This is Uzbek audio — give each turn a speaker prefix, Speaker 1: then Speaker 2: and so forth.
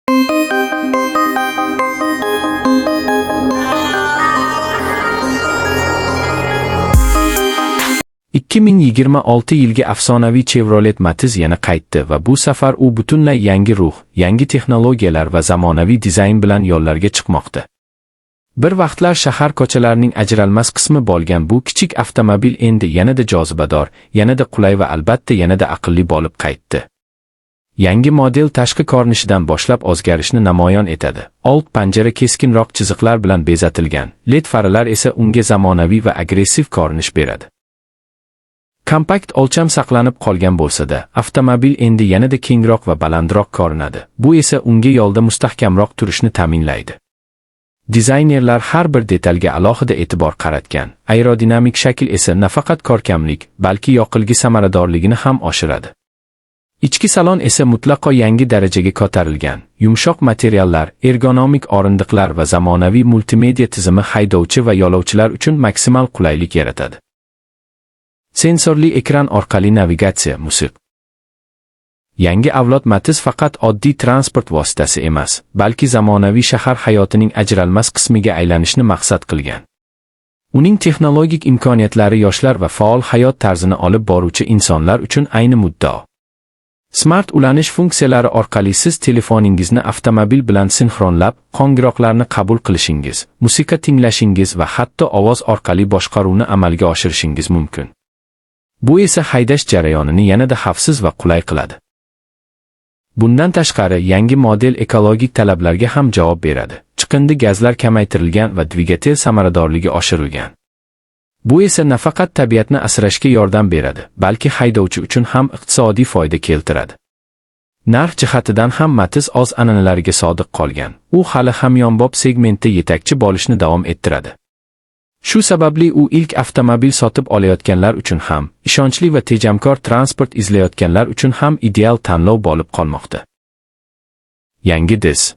Speaker 1: 2026 yilgi afsonaviy Chevrolet Matiz yana qaytdi va bu safar u butunlay yangi ruh, yangi texnologiyalar va zamonaviy dizayn bilan yo'llarga chiqmoqda. Bir vaqtlar shahar ko'chalarining ajralmas qismi bo'lgan bu kichik avtomobil endi yanada jozibador, yanada qulay va albatta yanada aqlli bo'lib qaytdi. Yangi model tashqi ko'rinishidan boshlab o'zgarishni namoyon etadi. Old panjara keskinroq chiziqlar bilan bezatilgan, LED faralar esa unga zamonaviy va agressiv ko'rinish beradi. Kompakt o'lcham saqlanib qolgan bo'lsa-da, avtomobil endi yanada kengroq va balandroq ko'rinadi. Bu esa unga yo'lda mustahkamroq turishni ta'minlaydi. Dizaynerlar har bir detalga alohida e'tibor qaratgan. Aerodinamik shakl esa nafaqat ko'rkamlik, balki yoqilgi samaradorligini ham oshiradi. Ichki salon esa mutlaqo yangi darajaga ko'tarilgan. Yumshoq materiallar, ergonomik o'rindiqlar va zamonaviy multimedia tizimi haydovchi va yo'lovchilar uchun maksimal qulaylik yaratadi. Sensorli ekran orqali navigatsiya, musiqa. Yangi avlod Matiz faqat oddiy transport vositasi emas, balki zamonaviy shahar hayotining ajralmas qismiga aylanishni maqsad qilgan. Uning texnologik imkoniyatlari yoshlar va faol hayot tarzini olib boruvchi insonlar uchun ayni muddao. Smart ulanish funksiyalari orqali siz telefoningizni avtomobil bilan sinxronlab, qo'ng'iroqlarni qabul qilishingiz, musiqa tinglashingiz va hatto ovoz orqali boshqaruvni amalga oshirishingiz mumkin. Bu esa haydash jarayonini yanada xavfsiz va qulay qiladi. Bundan tashqari, yangi model ekologik talablarga ham javob beradi. Chiqindi gazlar kamaytirilgan va dvigatel samaradorligi oshirilgan. Bu esa nafaqat tabiatni asrashga yordam beradi, balki haydovchi uchun ham iqtisodiy foyda keltiradi. Narx jihatidan ham Matiz o'z an'analariga sodiq qolgan. U hali hamyonbop segmentda yetakchi bo'lishni davom ettiradi. Shu sababli u ilk avtomobil sotib olayotganlar uchun ham, ishonchli va tejamkor transport izlayotganlar uchun ham ideal tanlov bo'lib qolmoqda. Yangi Diz